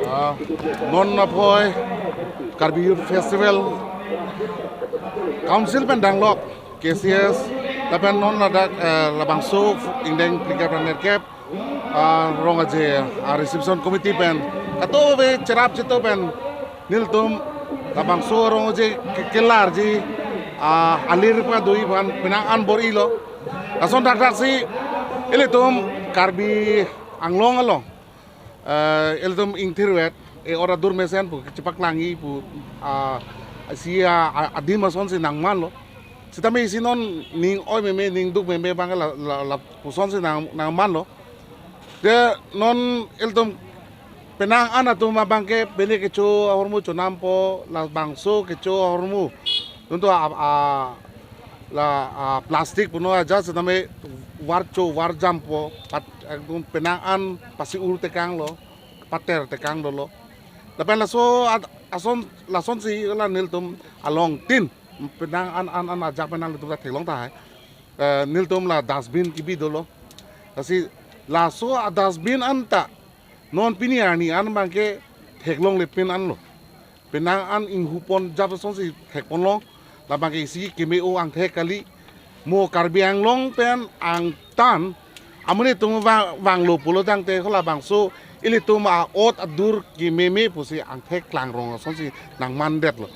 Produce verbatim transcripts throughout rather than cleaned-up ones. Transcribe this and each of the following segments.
Ah, non aphroi Karbi Youth Festival Council pen danglok K C S, lapen non ladak, eh, labangso ingdeng phlikep ra nerkep, ah, rong aje, ah, reception committee pen kadokave cherap cheto pen nelitum labangso rong aje ke-, kelarji, ah, alir padoi aphan penang an bor-ilo. Lason thakthak si ilitum Karbi Anglong along, eh, ilitum ingthirvet, eh, ora dur mesen pu chepaklangji pu, ah, isi a, a, adim asonsi nangmanlo. Sitame isi non ning oi meme, ning duk meme abang la, la, lapusonsi nang, nangmanlo. Te non ilitum penang an atum abang ke pine kecho ahormu chonampo, labangso kecho ahormu. Nontu a, a, la, a, plastic puno aja sitame varcho varjampo, pat, ekdom penang an pasi-ur tekanglo, pater tekang dolo. Lapen laso ad-, ason, lasonsi la nelitum along tin penang an, an, an ajak pen nanglitum ta theklong tahai. Eh, nelitum la dustbin kebi dolo. Lasi laso a dustbin anta non pini arni an abang ke theklongle pin anlo. Penang an inghupon jap asonsi thekponlong. Labang ke isi keme-o angthek kali. Mo Karbi Anglong pen angtan amonit atum vang, vanglo pulo tangte halabangso ilitum a-ot adur kememe pusi angthek klangrong asonsi nangmandetlo.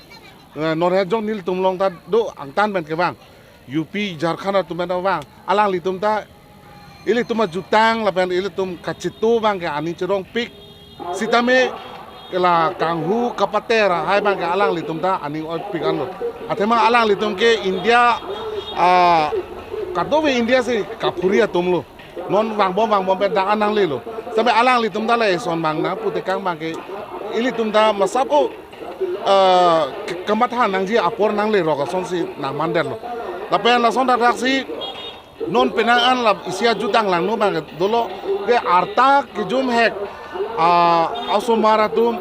Eh, non he jong nelitum along ta do angtan pen kevang. U P, Jharkhand atum pen vang. Alanglitum ta ilitum ajutang lapen ilitum kachito abang ke aning cherongpik. Sitame la kanghu kapater hai abang ke alanglitum ta aning oipik anlo. Athema alanglitum ke India, ah, kadokave India si kaphuri atumlo. Non vangbom vangbom pen dak an nanglelo. Sitame alanglitum ta la eson abang nangpu tekang abang ke ilitum ta masap o, ah, ke-, kematha nangji apor nanglerok asonsi nangmandetlo. Lapen lason thakthak si non penang an la isi ajutang langno abang dolo, ke arta kejum hek, ah, asomar atum,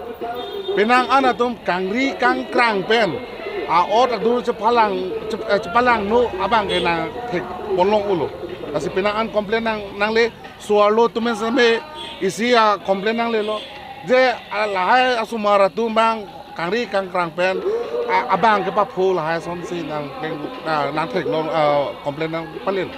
penang an atum kangri kangkrang pen a-ot adur chephalang, chep-, eh, chepalangno abang ke nangthekponlong ulo. Lasi penang an complain nang, nangle, so-arlo atum sitame isi a-complain nanglelo. Je, ah, lahai asomar atum abang kangri kangkrang pen, ah, abang kepapho lahai asonsi nang, nang, ah, nangtheklong, ah, complain nangpalelo.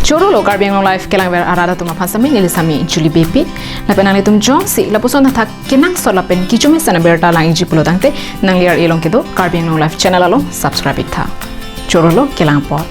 Choro lo Karbi Anglong Live kelangver arat atum aphan sitame neli sami Julie Beypi. Lapen nanglitum jongsi lapuson thakthak kenangsot lapen kechomesen abirta langji pulo tangte nangli ar-e along kedo Karbi Anglong Live channel along subscribe iktha. Choro lo kelang apot.